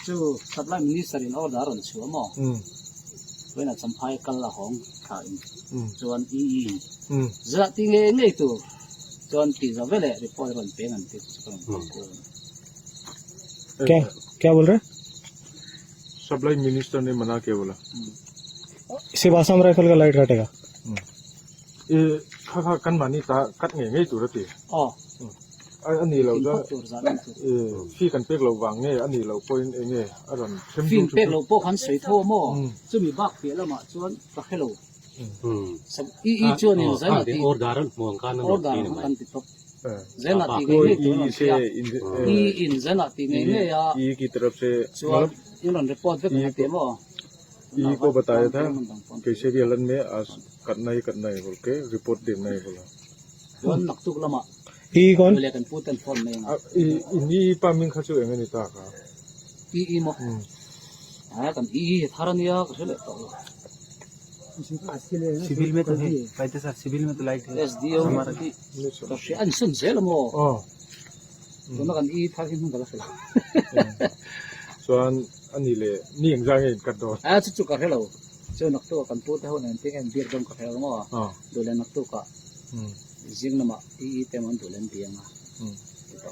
Chu Supply Minister in order a rawn chhuah maw? Vawiinah Champhai kal a hawng thla in chuan EE in zah ti ngei ngei tur chuan tih zawh veleh report a rawn peng an ti chu ka rawn phawk kual a ni. Kya kya bol rahe? Supply Minister ne mana kiya bola. Sivasam rifle ka light katega. I kha kha kan mahni ta cut ngei ngei tur a ti. Aw. A nih loh chuan Input tur zah lan tur. I fee kan pek loh vang nge a nih loh pawhin eng nge a rawn them Fee dun pek loh pawh khan sawi tho a maw? Chumi bak piah lamah chuan ka hre lo. I i chuan in zaina tih order ang kan ti tawp. Zaina tih ngei ngei tur an rawn hria. I in zaina tih ngei ngei a chuan in rawn report vek ang a ti a maw? I ko bataya tha kaise bhi halat mein aaj karna hi karna hai bol ke report dena hai bola. Chuan naktuk lamah I kawn? Leh kan pu ten phone mai ang a. I i pa ming kha chu eng a ni ta kha? I i maw? A kan i i thar a nia ka hre leh tawh lo. Civil mein to hai Vaidya sir civil mein to light hai SDO hi ka hria a insawn zel a maw? Tuna kan i thar hi hmun ka la hre lo. Chuan a ni leh ni engzah nge in cut dawn? A chu chu ka hre lo. Chu naktuk ah kan pu te ho nen tin en biak dawn ka hre lo maw? Duh leh naktuk ah zing lamah i i te emaw an duh leh an biang a.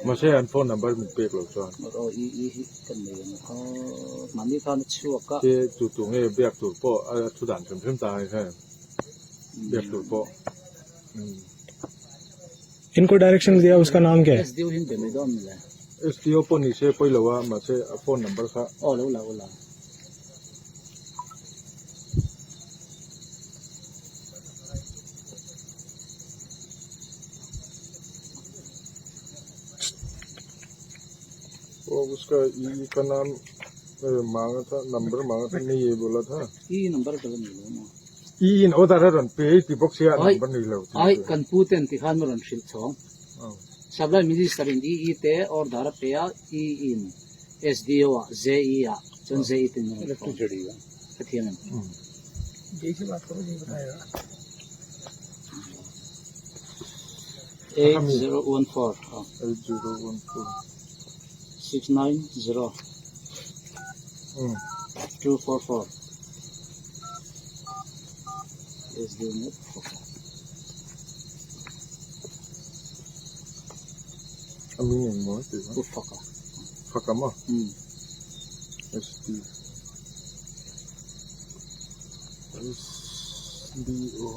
Mahse an phone number min pek lo chuan. Aw i i hi kan nei ang kha mahni khan a chhuak a. Te tu tu nge biak tur pawh a thu dan hrim hrim ta ai khan biak tur pawh. Inko direction diya uska naam kya hai? SDO hi be mai dawn mi le. SDO pawh ni se pawi lo a mahse a phone number kha. Aw lo la aw la. वो उसका ई का नाम मांगा था नंबर मांगा था नहीं ये बोला था ई number ka la nei lo maw? E in order a rawn pe ti bawk sia Ai number nei lo ai kan pu ten ti khan a rawn hrilh chhawng. Supply Minister in EE te order a pe a, E in SDO ah JE ah chuan JE ten a rawn phone. Ka thiam em? 8014 8014 690 244 SDO net A ming eng maw tih kha? Pu Faka. Faka maw? SD SDO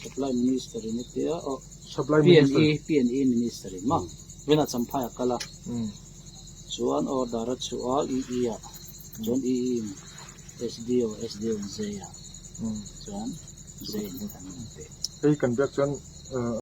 Supply Minister in a tia aw Supply Minister PNE PNE Minister in maw Vena Champhai a kal a chuan order a chhuah a EE ah chuan EE in SDO SDO in J ah chuan J in kan pe. Hei kan biak chuan.